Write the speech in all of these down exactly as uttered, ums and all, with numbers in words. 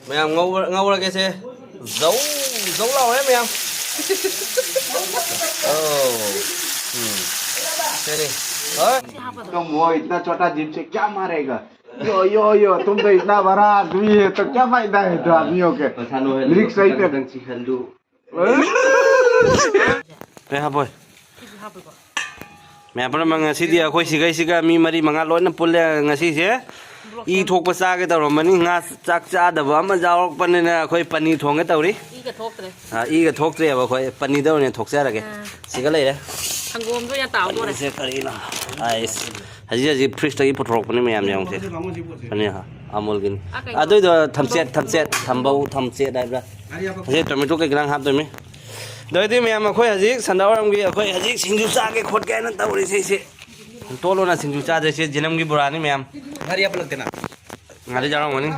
ꯃꯌꯥꯝ ꯉꯧꯔ-, ꯉꯧꯔꯒꯦꯁꯦ꯫ ꯖꯧ, ꯖꯧ ꯂꯥꯎꯔꯦ ꯃꯌꯥꯝ꯫ ꯑꯧ꯫ ꯎꯝ꯫ ꯁꯦꯅꯤ꯫ ꯍꯣꯏ꯫ तुम हो इतना छोटा, जीभ से क्या मारेगा? यो, यो, यो, तुम तो इतना बड़ा आदमी है, तो क्या फायदा है दो आदमियों के? ꯃꯁꯥ ꯅꯣꯏꯍꯜꯂꯨ, लिरिक्स सही खतꯪ कर। खतꯪ ꯆꯤꯛꯍꯜꯂꯨ꯫ ꯀꯩ ꯍꯥꯞꯄꯣꯏ? ꯁꯤꯁꯨ ꯍꯥꯞꯄꯣꯏꯀꯣ? ꯃꯌꯥꯝ ꯄꯨꯝꯅꯃꯛ, ꯉꯁꯤꯗꯤ ꯑꯩꯈꯣꯏ ꯁꯤꯈꯩꯁꯤꯒ ꯃꯤ ꯃꯔꯤ ꯃꯉꯥ ꯂꯣꯏꯅ ꯄꯨꯜꯂꯦ ꯉꯁꯤꯁꯦ꯫ ꯏ ꯊꯣꯛꯄ ꯆꯥꯒꯦ ꯇꯧꯔꯝꯕꯅꯤ, ꯉꯥ ꯆꯥꯛ ꯆꯥꯗꯕ ꯑꯃ ꯌꯥꯎꯔꯛꯄꯅꯤꯅ ꯑꯩꯈꯣꯏ ꯄꯅꯤ ꯊꯣꯡꯒꯦ ꯇꯧꯔꯤ꯫ ꯏꯒ ꯊꯣꯛꯇ꯭ꯔꯦ꯫ ꯑꯥ, ꯏꯒ ꯊꯣꯛꯇ꯭ꯔꯦꯕ, ꯑꯩꯈꯣꯏ ꯄꯅꯤꯗ ꯑꯣꯏꯅ ꯊꯣꯛꯆꯔꯒꯦ꯫ ꯑꯥ꯫ ꯁꯤꯒ ꯂꯩꯔꯦ꯫ ꯁꯪꯒꯣꯝꯁꯨ ꯌꯥꯝ ꯇꯥꯎꯗꯣꯔꯦ꯫ ꯄꯅꯤꯁꯦ ꯀꯔꯤꯅꯣ? ꯑꯥꯏꯁ꯫ ꯍꯧꯖꯤꯛ ꯍꯧꯖꯤꯛ ꯐ꯭ꯔꯤꯖꯇꯒꯤ ꯄꯨꯊꯣꯔꯛꯄꯅꯤ ꯃꯌꯥꯝ, ꯌꯦꯡꯉꯨꯁꯦ꯫ ꯄꯅꯤ, ꯑꯥ, ꯑꯃꯨꯜꯒꯤꯅꯤ꯫ ꯑꯥ, ꯀꯩꯅꯣ? ꯑꯗꯨꯏꯗꯣ ꯊꯝꯆꯦꯠ, ꯊꯝꯆꯦꯠ, ꯊꯝꯕꯧ ꯊꯝꯆꯦꯠ ꯍꯥꯏꯕ꯭ꯔꯥ? ꯍꯧꯖꯤꯛ ꯇꯣꯃꯦꯇꯣ ꯀꯩꯀꯥ ꯍꯥꯞꯇꯣꯏꯃꯤ꯫ ꯑꯗꯨꯗꯤ ꯃꯌꯥꯝ, ꯑꯩꯈꯣꯏ ꯍꯧꯖꯤꯛ ꯁꯟꯗꯥꯋꯥꯏꯔꯝꯒꯤ ꯑꯩꯈꯣꯏ ꯍꯧꯖꯤꯛ ꯁꯤꯡꯖꯨ ꯆꯥꯒꯦ ꯈꯣꯠꯀꯦ ꯍꯥꯏꯅ ꯇꯧꯔꯤꯁꯦ, ꯁꯤ ꯇꯣꯠꯂꯣꯅ ꯁꯤꯡꯖꯨ ꯆꯥꯗꯣꯏꯁꯦ꯫ ꯖꯤꯅꯝꯒꯤ ꯕꯣꯔꯥꯅꯤ ꯃꯌꯥꯝ꯫ ꯉꯥꯔꯤ ꯍꯥꯞꯄꯂꯛꯇꯦꯅ꯫ ꯉꯥꯔꯤ ꯌꯥꯎꯔꯝꯒꯅꯤ꯫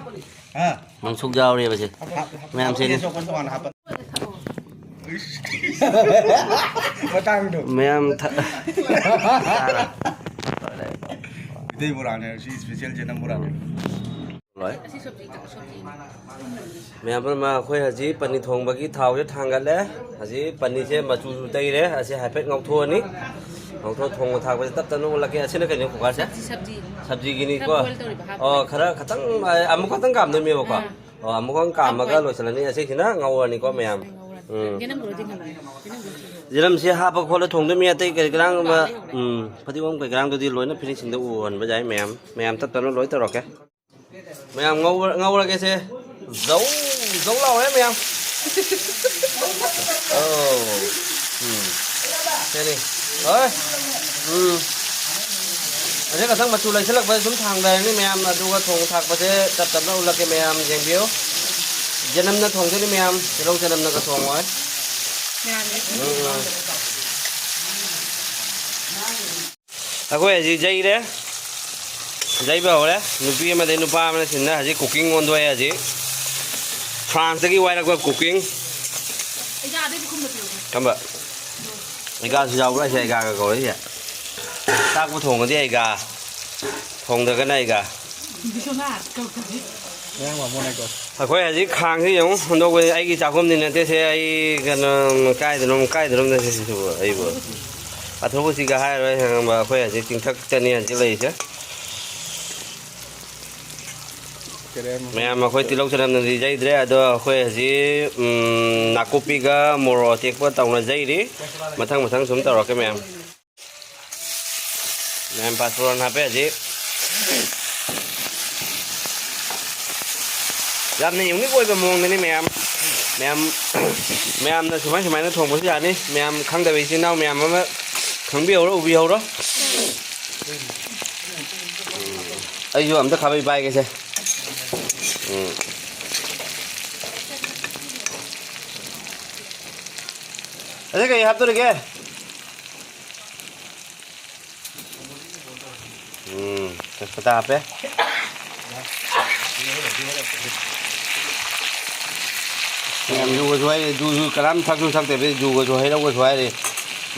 ꯍꯥ? ꯃꯪꯁꯨꯛ ꯌꯥꯎꯔꯦꯕ ꯁꯦ꯫ ꯍꯥꯞ-, ꯍꯥꯞ-, ꯃꯌꯥꯝ ꯍꯥꯞꯄꯅꯦ, ꯁꯦꯅꯤ꯫ ꯁꯣꯛꯄ ꯇꯣꯉꯥꯟꯅ ꯍꯥꯞꯄ꯫ ꯃꯇꯥꯡꯗꯣ꯫ ꯃꯌꯥꯝ ꯊ-, ꯃꯩꯇꯩ ꯕꯣꯔꯥꯅꯦ, ꯁꯤ ꯏꯁꯄꯤꯁꯦꯜ ꯖꯤꯅꯝ ꯕꯣꯔꯥꯅꯦ꯫ ꯂꯣꯏ꯫ ꯑꯁꯤ ꯁꯕꯖꯤ, ꯁꯕꯖꯤꯅꯦ꯫ ꯃꯌꯥꯝ ꯄꯨꯝꯅꯃꯛ, ꯑꯩꯈꯣꯏ ꯍꯧꯖꯤꯛ ꯄꯅꯤ ꯊꯣꯡꯕꯒꯤ ꯊꯥꯎꯁꯦ ꯊꯥꯡꯒꯠꯂꯦ꯫ ꯍꯧꯖꯤꯛ ꯄꯅꯤꯁꯦ ꯃꯆꯨꯁꯨ ꯇꯩꯔꯦ꯫ ꯑꯁꯤ ꯍꯥꯏꯐꯦꯠ ꯉꯧꯊꯣꯛꯑꯅꯤ꯫ ꯉꯧꯊꯣꯛꯑ ꯊꯣꯡꯕ ꯊꯥꯛꯄꯁꯦ ꯇꯞ ꯇꯞꯅ ꯎꯠꯂꯛꯀꯦ꯫ ꯑꯁꯤꯅ ꯀꯩꯅꯣ ꯀꯨꯀꯔꯁꯦ? ꯁꯕꯖꯤ, ꯁꯕꯖꯤ꯫ ꯁꯕꯖꯤꯒꯤꯅꯤꯀꯣ꯫ ꯈꯔ boil ꯇꯧꯔꯤꯕ ꯍꯥꯞꯄ꯫ ꯑꯣ, ꯈꯔ ꯈꯇꯪ, ꯑꯃꯨꯛ ꯈꯇꯪ ꯀꯥꯝꯗꯣꯏꯅꯦꯕꯀꯣ꯫ ꯑꯥ꯫ ꯑꯣ, ꯑꯃꯨꯛ ꯈꯇꯪ ꯀꯥꯝꯃꯒ ꯍꯣꯏ꯫ ꯂꯣꯏꯁꯤꯜꯂꯅꯤ꯫ ꯑꯁꯤꯁꯤꯅ ꯉꯧꯔꯅꯤꯀꯣ ꯃꯌꯥꯝ꯫ ꯎꯝ꯫ ꯌꯦꯅꯝ ꯂꯣꯏꯗꯤ ꯉꯧꯔꯦ꯫ ꯌꯦꯅꯝ ꯂꯣꯏꯗꯤ ꯉꯧꯔꯦ꯫ ꯖꯤꯔꯝꯁꯦ ꯍꯥꯞꯄ ꯈꯣꯠꯂ ꯊꯣꯡꯗꯣꯏ ꯃꯤ ꯑꯇꯩ ꯀꯔꯤ ꯀꯔꯥꯡ ꯑꯃ, ꯎꯝ, ꯐꯗꯤꯒꯣꯝ ꯀꯔꯤ ꯀꯔꯥꯡꯗꯨꯗꯤ ꯂꯣꯏꯅ finishingꯗ ꯎꯍꯟꯕ ꯌꯥꯏ ꯃꯌꯥꯝ꯫ ꯃꯌꯥꯝ ꯇꯞ ꯇꯞꯅ ꯂꯣꯏ ꯇꯧꯔꯛꯀꯦ꯫ ꯃꯌꯥꯝ ꯉꯧꯔ-, ꯉꯧꯔꯒꯦꯁꯦ꯫ ꯖꯧ, ꯖꯧ ꯂꯥꯎꯔꯦ ꯃꯌꯥꯝ꯫ ꯑꯧ꯫ ꯎꯝ꯫ ꯁꯦꯅꯤ꯫ ꯍꯣꯏ꯫ ꯎꯝ꯫ ꯍꯧꯖꯤꯛ ꯈꯛꯇꯪ ꯃꯆꯨ ꯂꯩꯁꯤꯜꯂꯛꯄꯗ ꯁꯨꯝ ꯊꯥꯡꯊꯔꯅꯤ ꯃꯌꯥꯝ, ꯑꯗꯨꯒ ꯊꯣꯡ ꯊꯥꯛꯄꯁꯦ ꯇꯞ ꯇꯞꯅ ꯎꯠꯂꯛꯀꯦ ꯃꯌꯥꯝ ꯌꯦꯡꯕꯤꯌꯨ꯫ ꯌꯦꯅꯝꯅ ꯊꯣꯡꯗꯣꯏꯅꯤ ꯃꯌꯥꯝ, ꯇꯤꯜꯍꯧ ꯆꯅꯝꯅꯒ ꯊꯣꯡꯉꯣꯏ꯫ ꯃꯌꯥꯝꯒꯤ ꯎꯝ, ꯎꯝ꯫ ꯑꯩꯈꯣꯏ ꯍꯧꯖꯤꯛ ꯌꯩꯔꯦ꯫ ꯌꯩꯕ ꯍꯧꯔꯦ꯫ ꯅꯨꯄꯤ ꯑꯃꯗꯒꯤ ꯅꯨꯄꯥ ꯑꯃꯅ ꯁꯤꯟꯅ ꯍꯧꯖꯤꯛ cooking ꯑꯣꯟꯊꯣꯛꯑꯦ ꯍꯧꯖꯤꯛ꯫ Franceꯇꯒꯤ ꯋꯥꯏꯔꯛꯄ cooking꯫ ꯑꯩꯒꯥꯗꯩꯗꯤ ꯈꯨꯝꯅ ꯄꯤꯔꯛꯎ꯫ ꯀꯝꯕ? ꯑꯩꯒꯥꯁꯨ ꯌꯥꯎꯕ꯭ꯔꯥ ꯍꯥꯏꯁꯦ? ꯑꯩꯒꯥꯒ ꯀꯧꯔꯛꯏꯁꯦ? ꯆꯥꯛꯄꯨ ꯊꯣꯡꯉꯗꯤ ꯑꯩꯒꯥ, ꯊꯣꯡꯗ꯭ꯔꯒꯅ ꯑꯩꯒꯥ꯫ ꯕꯤꯁ꯭ꯋꯥꯅꯥꯊ ꯀꯧꯗꯕꯤ꯫ ꯃꯌꯥꯡ ꯕꯥꯃꯣꯟ ꯍꯥꯏꯀꯣ꯫ ꯑꯩꯈꯣꯏ ꯍꯧꯖꯤꯛ ꯈꯥꯡꯁꯤ ꯌꯦꯡꯉꯨ, ꯍꯨꯟꯗꯣꯛꯄꯁꯦ ꯑꯩꯒꯤ ꯆꯥꯛꯈꯨꯝꯗꯤ ꯅꯠꯇꯦ, ꯁꯦ ꯑꯩ ꯀꯩꯅꯣ, ꯀꯥꯏꯗꯅꯣ, ꯀꯥꯏꯗꯅꯣꯝꯗ ꯁꯤꯁꯤꯕꯨ ꯑꯩꯕꯨ ꯑꯊꯧꯕꯁꯤꯒ ꯍꯥꯏꯔꯣꯏ, ꯈꯪꯉꯕ? ꯑꯩꯈꯣꯏ ꯍꯧꯖꯤꯛ ꯆꯤꯡꯊꯛꯇꯅꯤ ꯍꯧꯖꯤꯛ ꯂꯩꯔꯤꯁꯦ꯫ ꯃꯌꯥꯝ, ꯑꯩꯈꯣꯏ ꯇꯤꯜꯍꯧ ꯆꯅꯝꯅꯗꯤ ꯌꯩꯗ꯭ꯔꯦ, ꯑꯗꯣ ꯑꯩꯈꯣꯏ ꯍꯧꯖꯤꯛ, ꯎꯝ, ꯅꯥꯀꯨꯞꯄꯤꯒ ꯃꯣꯔꯣꯛ ꯑꯇꯦꯛꯄ ꯇꯧꯅ ꯌꯩꯔꯤ꯫ ꯃꯊꯪ ꯃꯊꯪ ꯁꯨꯝ ꯇꯧꯔꯛꯀꯦ ꯃꯌꯥꯝ꯫ ꯃꯌꯥꯝ ꯄꯥꯁꯄꯣꯔꯟ ꯍꯥꯞꯄꯦ ꯍꯧꯖꯤꯛ꯫ ꯌꯥꯝꯅ ꯌꯨꯅꯤꯛ ꯑꯣꯏꯕ ꯃꯑꯣꯡꯗꯅꯤ ꯃꯌꯥꯝ꯫ ꯃꯌꯥꯝ, ꯃꯌꯥꯝꯅ ꯁꯨꯃꯥꯏ ꯁꯨꯃꯥꯏꯅ ꯊꯣꯡꯕꯁꯨ ꯌꯥꯅꯤ꯫ ꯃꯌꯥꯝ ꯈꯪꯗꯕ ꯏꯆꯤꯟ ꯏꯅꯥꯎ ꯃꯌꯥꯝ ꯑꯃ ꯈꯪꯕꯤꯍꯧꯔꯣ, ꯎꯕꯤꯍꯧꯔꯣ꯫ ꯑꯩꯁꯨ ꯑꯝꯇ ꯈꯥꯕꯩ ꯄꯥꯏꯒꯦꯁꯦ꯫ ꯎꯝ꯫ ꯑꯗꯩ ꯀꯩ ꯍꯥꯞꯇꯣꯔꯤꯒꯦ? ꯎꯝ, ꯇꯦꯖꯄꯇꯥ ꯍꯥꯞꯄꯦ꯫ ꯃꯌꯥꯝ ꯖꯨꯒꯁꯨ ꯍꯥꯏꯔꯤ, ꯖꯨꯁꯨ ꯀꯅꯥꯝ ꯊꯛꯁꯨ ꯊꯛꯇꯕꯤ, ꯖꯨꯒꯁꯨ ꯍꯩꯅꯧꯒꯁꯨ ꯍꯥꯏꯔꯤ꯫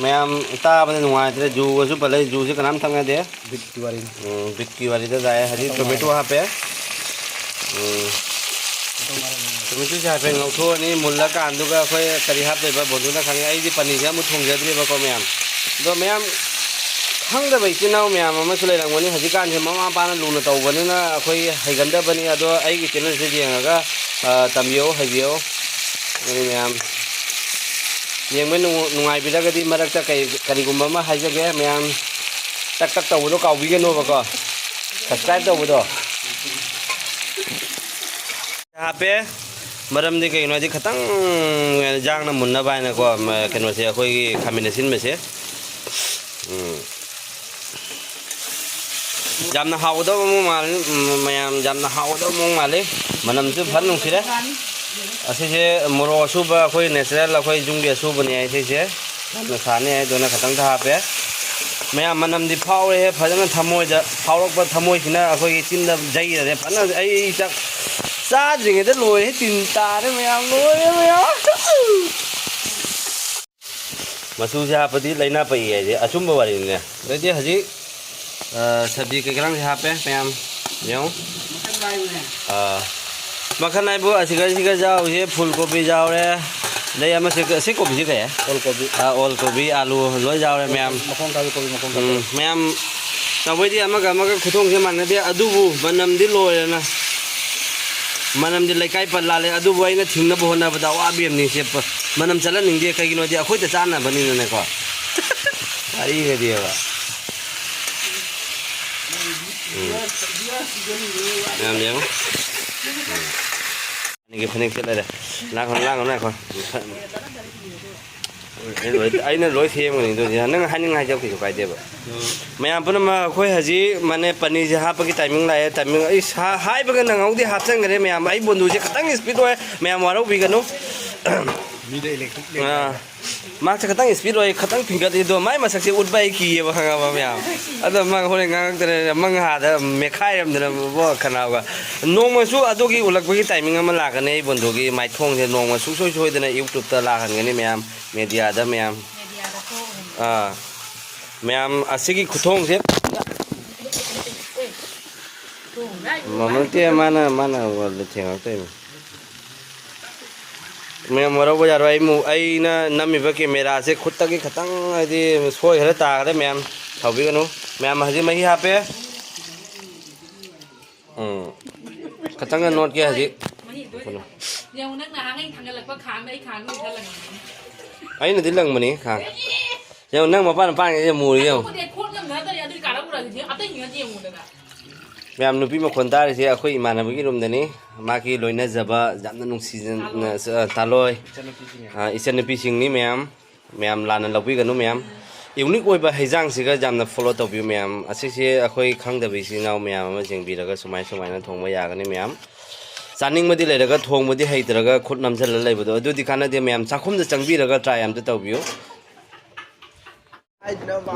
ꯃꯌꯥꯝ ꯇꯥꯕꯗ ꯅꯨꯡꯉꯥꯏꯇ꯭ꯔꯦ, ꯖꯨꯒꯁꯨ ꯄꯜꯂꯛꯏ, ꯖꯨꯁꯤ ꯀꯅꯥꯝ ꯊꯛꯅꯗꯦ꯫ ꯕꯤꯠꯀꯤ ꯋꯥꯔꯤꯅꯤ꯫ ꯎꯝ, ꯕꯤꯠꯀꯤ ꯋꯥꯔꯤꯗ ꯂꯥꯛꯑꯦ꯫ ꯍꯧꯖꯤꯛ ꯇꯣꯃꯦꯇꯣ ꯍꯥꯞꯄꯦ꯫ ꯎꯝ꯫ ꯇꯣꯃꯦꯇꯣꯁꯦ ꯍꯥꯏꯐꯦꯠ ꯉꯧꯊꯣꯛꯑꯅꯤ, ꯃꯨꯜꯂꯀꯥꯟꯗꯨꯒ ꯑꯩꯈꯣꯏ ꯀꯔꯤ ꯍꯥꯞꯇꯣꯏꯕ ꯕꯣꯟꯗꯨꯅ ꯈꯪꯉꯦ꯫ ꯑꯩꯗꯤ ꯄꯅꯤꯔꯁꯦ ꯑꯃꯨꯛ ꯊꯣꯡꯖꯗ꯭ꯔꯤꯕꯀꯣ ꯃꯌꯥꯝ꯫ ꯑꯗꯣ ꯃꯌꯥꯝ ꯈꯪꯗꯕ ꯏꯆꯤꯟ ꯏꯅꯥꯎ ꯃꯌꯥꯝ ꯑꯃꯁꯨ ꯂꯩꯔꯝꯒꯅꯤ꯫ ꯍꯧꯖꯤꯛꯀꯥꯟꯁꯦ ꯃꯃꯥ ꯃꯄꯥꯅ ꯂꯨꯅ ꯇꯧꯕꯅꯤꯅ ꯑꯩꯈꯣꯏ ꯍꯩꯒꯟꯗꯕꯅꯤ꯫ ꯑꯗꯣ ꯑꯩꯒꯤ ꯆꯦꯅꯦꯜꯁꯦ ꯌꯦꯡꯉꯒ, ꯑ, ꯇꯝꯕꯤꯌꯣ, ꯍꯩꯕꯤꯌꯣ꯫ ꯑꯗꯨꯅꯤ ꯃꯌꯥꯝ꯫ ꯌꯦꯡꯕ ꯅꯨꯡ-, ꯅꯨꯡꯉꯥꯏꯕꯤꯔꯒꯗꯤ ꯃꯔꯛꯇ ꯀꯩ, ꯀꯔꯤꯒꯨꯝꯕ ꯑꯃ ꯍꯥꯏꯖꯒꯦ ꯃꯌꯥꯝ꯫ ꯇꯛ ꯇꯛ ꯇꯧꯕꯗꯣ ꯀꯥꯎꯕꯤꯒꯅꯣꯕꯀꯣ꯫ Subscribe ꯇꯧꯕꯗꯣ꯫ ꯍꯥꯞꯄꯦ꯫ ꯃꯔꯝꯗꯤ ꯀꯩꯒꯤꯅꯣ ꯍꯥꯏꯗꯤ ꯈꯤꯇꯪ ꯌꯥꯡꯅ ꯃꯨꯟꯅꯕ ꯍꯥꯏꯅꯀꯣ, ꯃ-, ꯀꯩꯅꯣꯁꯦ ꯑꯩꯈꯣꯏꯒꯤ ꯈꯥꯃꯦꯟ ꯑꯁꯤꯟꯕꯁꯦ꯫ ꯎꯝ꯫ ꯌꯥꯝꯅ ꯍꯥꯎꯒꯗꯕ ꯃꯑꯣꯡ ꯃꯥꯜꯂꯤ, ꯎꯝ, ꯃꯌꯥꯝ ꯌꯥꯝꯅ ꯍꯥꯎꯒꯗꯕ ꯃꯑꯣꯡ ꯃꯥꯜꯂꯤ꯫ ꯃꯅꯝꯁꯨ ꯐꯖꯅ ꯅꯨꯡꯁꯤꯔꯦ꯫ ꯑꯁꯤꯁꯦ ꯃꯣꯔꯣꯛ ꯑꯁꯨꯕ ꯑꯩꯈꯣꯏ natural ꯑꯩꯈꯣꯏ ꯌꯨꯝꯒꯤ ꯑꯁꯨꯕꯅꯦ ꯍꯥꯏ ꯁꯤꯁꯦ꯫ ꯌꯥꯝꯅ ꯁꯥꯅꯤ ꯍꯥꯏꯗꯨꯅ ꯈꯤꯇꯪ ꯍꯥꯞꯄꯦ꯫ ꯃꯌꯥꯝ ꯃꯅꯝꯗꯤ ꯐꯥꯎꯔꯦꯍꯦ ꯐꯖꯅ ꯊꯃꯣꯏꯗ꯫ ꯐꯥꯎꯔꯛꯄ ꯊꯃꯣꯏꯁꯤꯅ ꯑꯩꯈꯣꯏꯒꯤ ꯆꯤꯟꯗ ꯌꯩꯔꯦ ꯐꯖꯅ꯫ ꯑꯩ ꯆꯥꯛ ꯆꯥꯗ꯭ꯔꯤꯉꯩꯗ ꯂꯣꯏꯔꯦ, ꯇꯤꯟ ꯇꯥꯔꯦ ꯃꯌꯥꯝ, ꯂꯣꯏꯔꯦ ꯃꯌꯥꯝ꯫ ꯃꯆꯨꯁꯦ ꯍꯥꯞꯄꯗꯤ ꯂꯥꯏꯅꯥ ꯄꯛꯏ ꯍꯥꯏꯁꯦ ꯑꯆꯨꯝꯕ ꯋꯥꯔꯤꯅꯤꯅꯦ꯫ ꯑꯗꯩꯗꯤ ꯍꯧꯖꯤꯛ, ꯑ, ꯁꯕꯖꯤ ꯀꯩꯀꯥꯁꯦ ꯍꯥꯞꯄꯦ ꯃꯌꯥꯝ, ꯌꯦꯡꯉꯨ꯫ ꯑꯥ꯫ ꯃꯈꯜ ꯍꯥꯏꯕꯨ ꯑꯁꯤꯒ, ꯁꯤꯒ ꯌꯥꯎꯔꯤꯁꯦ ꯐꯨꯜ ꯀꯣꯕꯤ ꯌꯥꯎꯔꯦ, ꯑꯗꯩ ꯑꯃꯁꯦ, ꯑꯁꯤ ꯀꯣꯕꯤꯁꯦ ꯀꯩ? ꯑꯣꯜ ꯀꯣꯕꯤ꯫ ꯑꯥ, ꯑꯣꯜ ꯀꯣꯕꯤ, ꯑꯥꯂꯨ ꯂꯣꯏ ꯌꯥꯎꯔꯦ ꯃꯌꯥꯝ꯫ ꯃꯈꯣꯡ ꯊꯥꯕꯤ ꯀꯣꯕꯤ, ꯃꯈꯣꯡ ꯊꯥꯕꯤ꯫ ꯎꯝ, ꯃꯌꯥꯝ ꯇꯧꯕꯩꯗꯤ ꯑꯃꯒ ꯑꯃꯒ ꯈꯨꯊꯣꯡꯁꯦ ꯃꯥꯟꯅꯗꯦ, ꯑꯗꯨꯕꯨ ꯃꯅꯝꯗꯤ ꯂꯣꯏꯔꯦꯅ꯫ ꯃꯅꯝꯗꯤ ꯂꯩꯀꯥꯏ ꯄꯜ ꯂꯥꯜꯂꯦ, ꯑꯗꯨꯕꯨ ꯑꯩꯅ ꯊꯤꯡꯅꯕ ꯍꯣꯠꯅꯕꯗ ꯑꯋꯥꯕ ꯑꯃꯅꯤ꯫ ꯁꯦ ꯄ-, ꯃꯅꯝ ꯆꯠꯍꯟꯅꯤꯡꯗꯦ, ꯀꯩꯒꯤꯅꯣꯗꯤ ꯑꯩꯈꯣꯏꯗ ꯆꯥꯅꯕꯅꯤꯅꯅꯦꯀꯣ꯫ ꯋꯥꯔꯤꯒꯗꯤꯕ꯫ ꯎꯝ꯫ ꯃꯌꯥꯝ ꯌꯦꯡꯉꯨ꯫ ꯎꯝ꯫ ꯑꯩꯒꯤ ꯐꯅꯦꯛ ꯁꯦꯠꯂꯔꯦ꯫ ꯂꯥꯡꯒꯅꯨ, ꯂꯥꯡꯒꯅꯨ, ꯉꯥꯏꯈꯣ꯫ ꯑꯩ ꯂꯣꯏ, ꯑꯩꯅ ꯂꯣꯏ ꯁꯦꯝꯒꯅꯤ ꯑꯗꯨꯗꯤ꯫ ꯅꯪ ꯍꯥꯏꯅꯤꯡ ꯍꯥꯏꯖꯧ, ꯀꯩꯁꯨ ꯀꯥꯏꯗꯦꯕ꯫ ꯃꯌꯥꯝ ꯄꯨꯝꯅꯃꯛ, ꯑꯩꯈꯣꯏ ꯍꯧꯖꯤꯛ ꯃꯥꯅꯦ ꯄꯅꯤꯔꯁꯦ ꯍꯥꯞꯄꯒꯤ timing ꯂꯥꯛꯑꯦ꯫ Timing ꯑꯩ ꯁꯥ-, ꯍꯥꯏꯕꯒ ꯅꯪꯍꯧꯗꯦ, ꯍꯥꯞꯆꯟꯈ꯭ꯔꯦ ꯃꯌꯥꯝ꯫ ꯑꯩ ꯕꯣꯟꯗꯨꯁꯦ ꯈꯤꯇꯪ speed ꯑꯣꯏ, ꯃꯌꯥꯝ ꯋꯥꯔꯧꯕꯤꯒꯅꯨ꯫ ꯃꯤꯗ electric ꯑꯥ꯫ ꯃꯍꯥꯛꯁꯦ ꯈꯤꯇꯪ speed ꯑꯣꯏ, ꯈꯤꯇꯪ ꯐꯤꯡꯒꯠꯂꯤ, ꯑꯗꯣ ꯃꯥꯏ ꯃꯁꯛꯁꯦ ꯎꯠꯄ ꯑꯩ ꯀꯤꯌꯦꯕ, ꯈꯪꯉꯕ ꯃꯌꯥꯝ? ꯑꯗꯣ ꯃꯥ ꯍꯣꯔꯦꯟ ꯉꯥꯡꯉꯛꯇꯅ ꯃꯪ ꯍꯥꯗ ꯃꯦꯠꯈꯥꯏꯔꯝꯗꯅ ꯕꯣ ꯈꯅꯥꯎꯒ꯫ ꯅꯣꯡꯃꯁꯨ ꯑꯗꯨꯒꯤ ꯎꯠꯂꯛꯄꯒꯤ timing ꯑꯃ ꯂꯥꯛꯀꯅꯤ, ꯑꯩ ꯕꯣꯟꯗꯨꯒꯤ ꯃꯥꯏꯊꯣꯡꯁꯦ ꯅꯣꯡꯃ ꯁꯨꯡꯁꯣꯏ ꯁꯣꯏꯗꯅ YouTube-ꯇ ꯂꯥꯛꯍꯟꯒꯅꯤ ꯃꯌꯥꯝ, media-ꯗ ꯃꯌꯥꯝ꯫ ꯑꯥ꯫ ꯃꯌꯥꯝ ꯑꯁꯤꯒꯤ ꯈꯨꯊꯣꯡꯁꯦ ꯃꯃꯜꯇꯦ ꯃꯥꯅ, ꯃꯥꯅ ꯋꯥꯜꯗ ꯊꯦꯡꯉꯛꯇꯣꯏꯅꯤ꯫ ꯃꯌꯥꯝ ꯋꯥꯔꯧꯕ ꯌꯥꯔꯣꯏ, ꯑꯩ ꯃꯨ-, ꯑꯩꯅ ꯅꯝꯃꯤꯕ camera-ꯁꯦ ꯈꯨꯠꯇꯒꯤ ꯈꯤꯇꯪ ꯍꯥꯏꯗꯤ ꯁꯣꯏꯈꯔ ꯇꯥꯒꯗ꯭ꯔꯥ ꯃꯌꯥꯝ ꯁꯥꯎꯕꯤꯒꯅꯨ꯫ ꯃꯌꯥꯝ ꯍꯧꯖꯤꯛ ꯃꯍꯤ ꯍꯥꯞꯄꯦ꯫ ꯎꯝ꯫ ꯈꯤꯇꯪꯒ ꯅꯣꯠꯀꯦ ꯍꯧꯖꯤꯛ꯫ ꯌꯦꯡꯉꯨ, ꯅꯪ ꯅꯍꯥꯟꯒꯩ ꯊꯥꯡꯒꯠꯂꯛꯄ ꯈꯥꯡꯗ ꯑꯩ ꯈꯥꯡꯗ ꯑꯣꯏꯅ ꯂꯪꯉꯤꯅꯦ꯫ ꯑꯩꯅꯗꯤ ꯂꯪꯕꯅꯤ ꯈꯥꯡ꯫ ꯌꯦꯡꯉꯨ, ꯅꯪ ꯃꯄꯥꯟ ꯃꯄꯥꯟꯒꯤꯁꯦ ꯃꯨꯔꯤ ꯌꯦꯡꯉꯨ꯫ ꯈꯣꯠ ꯉꯝꯗ ꯅꯠꯇ꯭ꯔꯗꯤ ꯑꯗꯨꯗꯤ ꯀꯥꯔꯛꯎꯔ ꯑꯗꯨꯗꯤ ꯑꯇꯩ ꯌꯦꯡꯉꯗꯤ ꯌꯦꯡꯉꯨꯗꯅ꯫ ꯃꯌꯥꯝ, ꯅꯨꯄꯤ ꯃꯈꯣꯟ ꯇꯥꯔꯤꯁꯦ ꯑꯩꯈꯣꯏ ꯏꯃꯥꯟꯅꯕꯒꯤ ꯔꯨꯝꯗꯅꯤ꯫ ꯃꯥꯒꯤ ꯂꯣꯏꯅꯖꯕ ꯌꯥꯝꯅ ꯅꯨꯡꯁꯤꯖꯅ-, ꯑ, ꯇꯥꯂꯣꯏ꯫ ꯑ, ꯏꯆꯟꯅꯨꯄꯤꯁꯤꯡꯅꯤ ꯃꯌꯥꯝ꯫ ꯃꯌꯥꯝ ꯂꯥꯟꯅ ꯂꯧꯕꯤꯒꯅꯨ ꯃꯌꯥꯝ꯫ Unique ꯑꯣꯏꯕ ꯍꯩꯖꯥꯡꯁꯤꯒ ꯌꯥꯝꯅ follow ꯇꯧꯕꯤꯌꯨ ꯃꯌꯥꯝ꯫ ꯑꯁꯤꯁꯦ ꯑꯩꯈꯣꯏ ꯈꯪꯗꯕ ꯏꯆꯤꯜ ꯏꯅꯥꯎ ꯃꯌꯥꯝ ꯑꯃ ꯌꯦꯡꯕꯤꯔꯒ ꯁꯨꯃꯥꯏ ꯁꯨꯃꯥꯏꯅ ꯊꯣꯡꯕ ꯌꯥꯒꯅꯤ ꯃꯌꯥꯝ꯫ ꯆꯥꯅꯤꯡꯕꯗꯤ ꯂꯩꯔꯒ ꯊꯣꯡꯕꯗꯤ ꯍꯩꯇ꯭ꯔꯒ ꯈꯨꯠ ꯅꯝꯁꯤꯜꯂ ꯂꯩꯕꯗꯣ ꯑꯗꯨꯗꯤ ꯀꯥꯟꯅꯗꯦ ꯃꯌꯥꯝ꯫ ꯆꯥꯛꯈꯨꯝꯗ ꯆꯪꯕꯤꯔꯒ try ꯑꯝꯇ ꯇꯧꯕꯤꯌꯨ꯫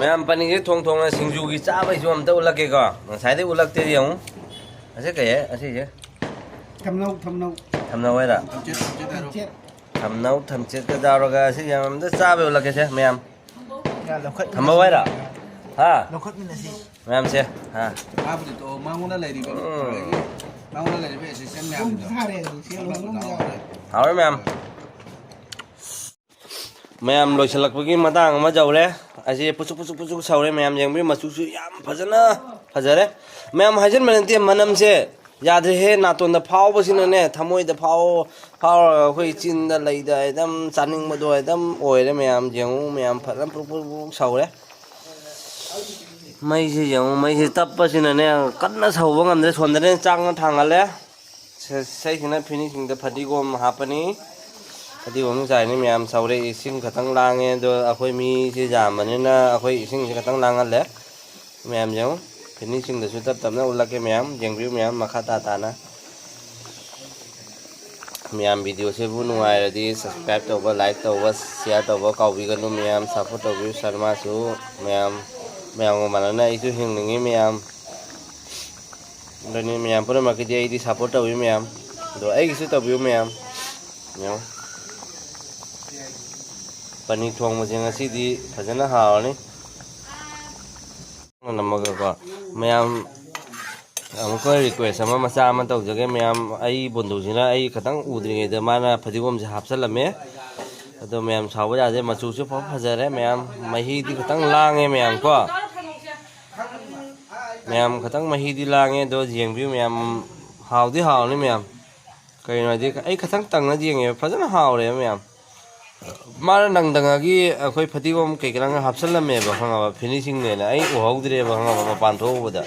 ꯃꯌꯥꯝ ꯄꯅꯤꯔꯁꯦ ꯊꯣꯡ ꯊꯣꯡꯅ ꯁꯤꯡꯖꯨꯒꯤ ꯆꯥꯕꯩꯁꯨ ꯑꯝꯇ ꯎꯠꯂꯛꯀꯦꯀꯣ꯫ ꯉꯁꯥꯏꯗꯩ ꯎꯠꯂꯛꯇꯦ ꯌꯦꯡꯉꯨ꯫ ꯑꯁꯤ ꯀꯩ ꯍꯥꯏ? ꯑꯁꯤꯁꯦ? ꯊꯝꯅꯧ, ꯊꯝꯅꯧ꯫ ꯊꯝꯅꯧ ꯍꯥꯏꯔ? ꯊꯝꯆꯦꯠ, ꯊꯝꯆꯦꯠ ꯍꯥꯏꯔꯣ꯫ ꯊꯝꯆꯦꯠ꯫ ꯊꯝꯅꯧ, ꯊꯝꯆꯦꯠꯀ ꯇꯧꯔꯒ ꯑꯁꯤ ꯌꯥꯝ ꯑꯝꯇ ꯆꯥꯕꯩ ꯎꯠꯂꯛꯀꯦꯁꯦ ꯃꯌꯥꯝ꯫ ꯌꯥ, ꯂꯧꯈꯠ-, ꯊꯝꯅꯧ ꯍꯥꯏꯔ? ꯍꯥ? ꯂꯧꯈꯠꯃꯤꯟꯅꯁꯤ꯫ ꯃꯌꯥꯝꯁꯦ? ꯍꯥ? ꯃꯥꯕꯨꯗꯤ ꯇꯣꯛꯑꯣ, ꯃꯉꯣꯟꯗ ꯂꯩꯔꯤꯕ ꯎꯝ꯫ ꯈ꯭ꯋꯥꯏꯗꯒꯤ ꯅꯪꯉꯣꯟꯗ ꯂꯩꯔꯤꯕ ꯑꯦꯁꯤꯁꯇꯦꯟ ꯃꯌꯥꯝꯗꯣ ꯊꯥꯔꯦ, ꯁꯤ ꯂꯣꯏꯅ ꯌꯥꯎꯔꯦ꯫ ꯍꯥꯎꯔꯦ ꯃꯌꯥꯝ꯫ ꯃꯌꯥꯝ ꯂꯣꯏꯁꯤꯜꯂꯛꯄꯒꯤ ꯃꯇꯥꯡ ꯑꯃ ꯌꯧꯔꯦ꯫ ꯑꯁꯤ ꯄꯨꯁꯨꯛ ꯄꯨꯁꯨꯛ ꯄꯨꯁꯨꯛ ꯁꯧꯔꯦ ꯃꯌꯥꯝ, ꯌꯦꯡꯕꯤꯌꯨ, ꯃꯆꯨꯁꯨ ꯌꯥꯝ ꯐꯖꯅ ꯐꯖꯔꯦ꯫ ꯃꯌꯥꯝ, ꯍꯥꯏꯖꯤꯟꯕ ꯅꯠꯇꯦ, ꯃꯅꯝꯁꯦ ꯌꯥꯗ꯭ꯔꯦꯍꯦ꯫ ꯅꯥꯇꯣꯟꯗ ꯐꯥꯎꯕꯁꯤꯅꯅꯦ, ꯊꯃꯣꯏꯗ ꯐꯥꯎ ꯐꯥꯎꯔꯒ ꯑꯩꯈꯣꯏ ꯆꯤꯟꯗ ꯂꯩꯗ ꯑꯗꯨꯝ ꯆꯥꯅꯤꯡꯕꯗꯣ ꯑꯗꯨꯝ ꯑꯣꯏꯔꯦ ꯃꯌꯥꯝ꯫ ꯌꯦꯡꯉꯨ ꯃꯌꯥꯝ, ꯐꯖꯅ ꯄ꯭ꯔꯨꯛ ꯄ꯭ꯔꯨꯛ ꯄ꯭ꯔꯨꯛ ꯁꯧꯔꯦ꯫ ꯃꯩꯁꯤ ꯌꯦꯡꯉꯨ, ꯃꯩꯁꯤ ꯇꯞꯄꯁꯤꯅꯅꯦ, ꯀꯟꯅ ꯁꯧꯕ ꯉꯝꯗ꯭ꯔꯦ꯫ ꯁꯣꯝꯗꯅꯦ ꯆꯥꯛꯅ ꯊꯥꯡꯒꯠꯂꯦ꯫ ꯁ-, ꯁꯤꯁꯤꯅ ꯐꯤꯅꯤꯁꯤꯡꯗ ꯐꯗꯤꯒꯣꯝ ꯍꯥꯞꯄꯅꯤ꯫ ꯐꯗꯤꯒꯣꯝ ꯆꯥꯏꯅꯤ ꯃꯌꯥꯝ꯫ ꯁꯧꯔꯦ, ꯏꯁꯤꯡ ꯈꯛꯇꯪ ꯂꯥꯡꯉꯦ꯫ ꯑꯗꯣ ꯑꯩꯈꯣꯏ ꯃꯤꯁꯦ ꯌꯥꯝꯕꯅꯤꯅ ꯑꯩꯈꯣꯏ ꯏꯁꯤꯡꯁꯦ ꯈꯛꯇꯪ ꯂꯥꯡꯍꯜꯂꯦ꯫ ꯃꯌꯥꯝ ꯌꯦꯡꯉꯨ, ꯐꯤꯅꯤꯁꯤꯡꯗꯁꯨ ꯇꯞ ꯇꯞꯅ ꯎꯠꯂꯛꯀꯦ ꯃꯌꯥꯝ꯫ ꯌꯦꯡꯕꯤꯌꯨ ꯃꯌꯥꯝ, ꯃꯈꯥ ꯇꯥ ꯇꯥꯅ꯫ ꯃꯌꯥꯝ, ꯚꯤꯗꯤꯑꯣꯁꯤꯕꯨ ꯅꯨꯡꯉꯥꯏꯔꯗꯤ subscribe ꯇꯧꯕ, like ꯇꯧꯕ, share ꯇꯧꯕ ꯀꯥꯎꯕꯤꯒꯅꯨ ꯃꯌꯥꯝ꯫ Support ꯇꯧꯕꯤꯌꯨ ꯁꯔꯃꯥꯁꯨ ꯃꯌꯥꯝ꯫ ꯃꯌꯥꯝꯒ ꯃꯥꯟꯅꯅ ꯑꯩꯁꯨ ꯍꯤꯡꯅꯤꯡꯉꯤ ꯃꯌꯥꯝ꯫ ꯑꯗꯨꯅꯤ ꯃꯌꯥꯝ ꯄꯨꯝꯅꯃꯛꯀꯤꯗꯤ ꯑꯩꯗꯤ support ꯇꯧꯏ ꯃꯌꯥꯝ꯫ ꯑꯗꯣ ꯑꯩꯒꯤꯁꯨ ꯇꯧꯕꯤꯌꯨ ꯃꯌꯥꯝ꯫ ꯌꯦꯡꯉꯣ꯫ ꯄꯅꯤꯔ ꯊꯣꯡꯕꯁꯦ ꯉꯁꯤꯗꯤ ꯐꯖꯅ ꯍꯥꯎꯔꯅꯤ꯫ ꯅꯝꯃꯒꯀꯣ꯫ ꯃꯌꯥꯝ ꯑꯃꯨꯛꯀ request ꯑꯃ ꯃꯆꯥ ꯑꯃ ꯇꯧꯖꯒꯦ ꯃꯌꯥꯝ꯫ ꯑꯩ ꯕꯣꯟꯗꯨꯁꯤꯅ ꯑꯩ ꯈꯤꯇꯪ ꯎꯗ꯭ꯔꯤꯉꯩꯗ ꯃꯥꯅ ꯐꯗꯤꯒꯣꯝꯁꯦ ꯍꯥꯞꯆꯜꯂꯝꯃꯦ꯫ ꯑꯗꯣ ꯃꯌꯥꯝ ꯁꯥꯎꯕ ꯌꯥꯗꯦ, ꯃꯆꯨꯁꯨ ꯐ ꯐꯖꯔꯦ ꯃꯌꯥꯝ꯫ ꯃꯍꯤꯗꯤ ꯈꯤꯇꯪ ꯂꯥꯡꯉꯦ ꯃꯌꯥꯝ ꯀꯣ꯫ ꯃꯌꯥꯝ ꯈꯤꯇꯪ ꯃꯍꯤꯗꯤ ꯂꯥꯡꯉꯦ, ꯑꯗꯣ ꯌꯦꯡꯕꯤꯌꯨ ꯃꯌꯥꯝ꯫ ꯍꯥꯎꯗꯤ ꯍꯥꯎꯔꯅꯤ ꯃꯌꯥꯝ꯫ ꯀꯩꯅꯣ ꯍꯥꯏꯗꯤ ꯑꯩ ꯈꯤꯇꯪ ꯇꯪꯅ ꯌꯦꯡꯉꯦꯕ, ꯐꯖꯅ ꯍꯥꯎꯔꯦꯕ ꯃꯌꯥꯝ꯫ ꯃꯥꯅ ꯅꯪꯗꯉꯥꯒꯤ ꯑꯩꯈꯣꯏ ꯐꯗꯤꯒꯣꯝ ꯀꯩ ꯀꯩꯅꯣ ꯍꯥꯞꯆꯜꯂꯝꯃꯦꯕ, ꯈꯪꯉꯕ? Finishingꯅꯦꯅ ꯑꯩ ꯎꯍꯧꯗ꯭ꯔꯦꯕ, ꯈꯪꯉꯕ? ꯃꯄꯥꯟ ꯊꯣꯛꯎꯕꯗ꯫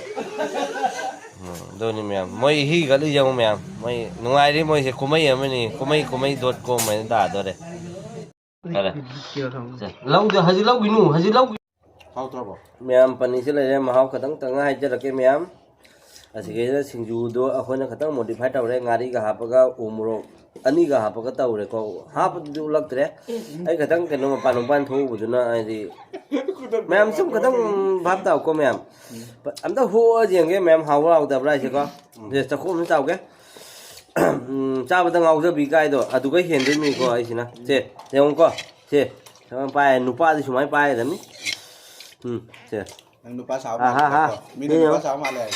ꯎꯝ, ꯑꯗꯨꯅꯤ ꯃꯌꯥꯝ꯫ ꯃꯣꯏ ꯍꯤ ꯈꯠꯂ ꯌꯦꯡꯉꯨ ꯃꯌꯥꯝ꯫ ꯃꯣꯏ ꯅꯨꯡꯉꯥꯏꯔꯤ ꯃꯣꯏꯁꯦ, ꯀꯨꯝꯍꯩ ꯑꯃꯅꯤ꯫ ꯀꯨꯝꯍꯩ ꯀꯨꯝꯍꯩ dot com ꯍꯥꯏꯅ ꯇꯥꯗꯣꯔꯦ꯫ ꯐꯔꯦ꯫ ꯁꯦ, ꯂꯧꯗ-, ꯍꯧꯖꯤꯛ ꯂꯧꯈꯤꯅꯨ, ꯍꯧꯖꯤꯛ ꯂꯧꯈꯤ-, ꯍꯥꯎꯇ꯭ꯔꯕꯣ? ꯃꯌꯥꯝ, ꯄꯅꯤꯔꯁꯦ ꯂꯩꯔꯦ, ꯃꯍꯥꯎ ꯈꯤꯇꯪ ꯇꯪꯅ ꯍꯥꯏꯖꯔꯛꯀꯦ ꯃꯌꯥꯝ꯫ ꯑꯁꯤꯒꯤꯁꯤꯅ ꯁꯤꯡꯖꯨꯗꯣ ꯑꯩꯈꯣꯏꯅ ꯈꯤꯇꯪ modify ꯇꯧꯔꯦ, ꯉꯥꯔꯤꯒ ꯍꯥꯞꯄꯒ ꯎ ꯃꯣꯔꯣꯛ ꯑꯅꯤꯒ ꯍꯥꯞꯄꯒ ꯇꯧꯔꯦꯀꯣ꯫ ꯍꯥꯞꯄꯗꯨꯗꯤ ꯎꯠꯂꯛꯇ꯭ꯔꯦ, ꯑꯩ ꯈꯤꯇꯪ ꯀꯩꯅꯣ ꯃꯄꯥꯟ ꯃꯄꯥꯟ ꯊꯣꯛꯎꯕꯗꯨꯅ ꯍꯥꯏꯗꯤ꯫ ꯃꯌꯥꯝ ꯁꯨꯝ ꯈꯤꯇꯪ ꯚꯥꯞ ꯇꯥꯎꯀꯣ ꯃꯌꯥꯝ꯫ ꯑꯝꯇ ꯍꯣꯛꯑ ꯌꯦꯡꯒꯦ ꯃꯌꯥꯝ, ꯍꯥꯎꯕ꯭ꯔꯥ ꯍꯥꯎꯇꯕ꯭ꯔꯥ ꯍꯥꯏꯁꯦꯀꯣ꯫ ꯁꯦ, ꯆꯥꯛꯈꯣꯝ ꯑꯃ ꯆꯥꯎꯒꯦ꯫ ꯎꯝ, ꯆꯥꯕꯗ ꯉꯥꯎꯖꯕꯤ ꯀꯥꯏꯗꯣ ꯑꯗꯨꯒ ꯍꯦꯟꯗꯣꯏꯅꯤꯀꯣ ꯑꯩꯁꯤꯅ꯫ ꯁꯦ, ꯌꯦꯡꯉꯨꯀꯣ꯫ ꯁꯦ, ꯁꯨꯃꯥꯏꯅ ꯄꯥꯏ, ꯅꯨꯄꯥꯗꯤ ꯁꯨꯃꯥꯏꯅ ꯄꯥꯏꯒꯗꯕꯅꯤ꯫ ꯎꯝ, ꯁꯦ꯫ ꯅꯪ ꯅꯨꯄꯥ ꯁꯥꯕ ꯑꯍꯥ, ꯃꯥꯜꯂꯦ꯫ ꯍꯥ꯫ ꯃꯤꯅ ꯁꯤ ꯅꯨꯄꯥ ꯌꯦꯡꯉꯨ꯫ ꯁꯥꯕ ꯃꯥꯜꯂꯦ ꯍꯥꯏ꯫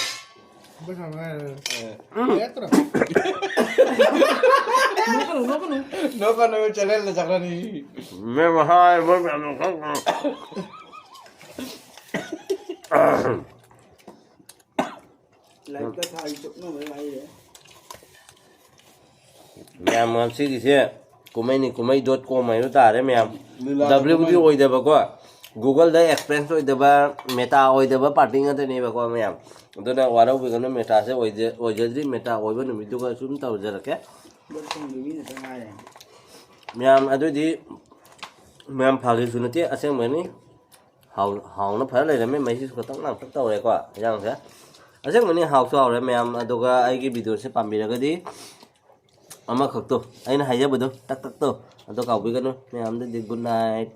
ꯅꯣꯛꯀꯅꯨ, ꯅꯣꯛꯀꯅꯨ꯫ ꯅꯣꯛꯀꯅꯨ, ꯆꯦꯅꯦꯜꯗ ꯆꯠꯈ꯭ꯔꯅꯤ꯫ ꯃꯦꯝ ꯍꯥꯏ, ꯃꯣꯏ ꯃꯌꯥꯝ ꯅꯣꯛꯀꯅꯨ꯫ ꯂꯥꯏꯔꯤꯛꯇ ꯊꯥꯏ ꯆꯨꯞꯅꯕ ꯍꯥꯏꯔꯦ꯫ ꯃꯌꯥꯝ ꯉꯁꯤꯒꯤꯁꯦ ꯀꯨꯝꯍꯩꯅꯤ, ꯀꯨꯝꯍꯩ dot com ꯍꯥꯏꯕ ꯇꯥꯔꯦ ꯃꯌꯥꯝ꯫ ꯂꯤꯂꯥꯒꯤ W ꯗꯤ ꯀꯨꯝꯍꯩ꯫ ꯑꯣꯏꯗꯕꯀꯣ, Google ꯗ expense ꯑꯣꯏꯗꯕ, Meta ꯑꯣꯏꯗꯕ party ꯉꯥꯛꯇꯅꯦꯕꯀꯣ ꯃꯌꯥꯝ꯫ ꯑꯗꯨꯅ ꯋꯥꯔꯧꯕꯤꯒꯅꯨ, Meta ꯁꯦ ꯑꯣꯏꯖ-, ꯑꯣꯏꯖꯗ꯭ꯔꯤ, Meta ꯑꯣꯏꯕ ꯅꯨꯃꯤꯠꯇꯨꯒ ꯁꯨꯝ ꯇꯧꯖꯔꯛꯀꯦ꯫ ꯕꯣꯠ ꯈꯣꯡꯗꯕꯤ ꯉꯥꯛꯇ ꯉꯥꯏꯔꯦ꯫ ꯃꯌꯥꯝ ꯑꯗꯨꯗꯤ ꯃꯌꯥꯝ ꯐꯥꯒꯤꯁꯨ ꯅꯠꯇꯦ, ꯑꯁꯦꯡꯕꯅꯤ꯫ ꯍꯥꯎ-, ꯍꯥꯎꯅ ꯐꯖ ꯂꯩꯔꯝꯃꯦ꯫ ꯃꯍꯤꯁꯨ ꯈꯇꯪ ꯂꯥꯡꯇꯛ ꯇꯧꯔꯦꯀꯣ ꯏꯟꯖꯥꯡꯁꯦ꯫ ꯑꯁꯦꯡꯕꯅꯤ ꯍꯥꯎꯁꯨ ꯍꯥꯎꯔꯦ ꯃꯌꯥꯝ꯫ ꯑꯗꯨꯒ ꯑꯩꯒꯤ video ꯁꯦ ꯄꯥꯝꯕꯤꯔꯒꯗꯤ ꯑꯃꯈꯛꯇꯣ, ꯑꯩꯅ ꯍꯥꯏꯖꯕꯗꯣ, ꯇꯛ ꯇꯛꯇꯣ, ꯑꯗꯣ ꯀꯥꯎꯕꯤꯒꯅꯨ꯫ ꯃꯌꯥꯝꯗꯗꯤ good night꯫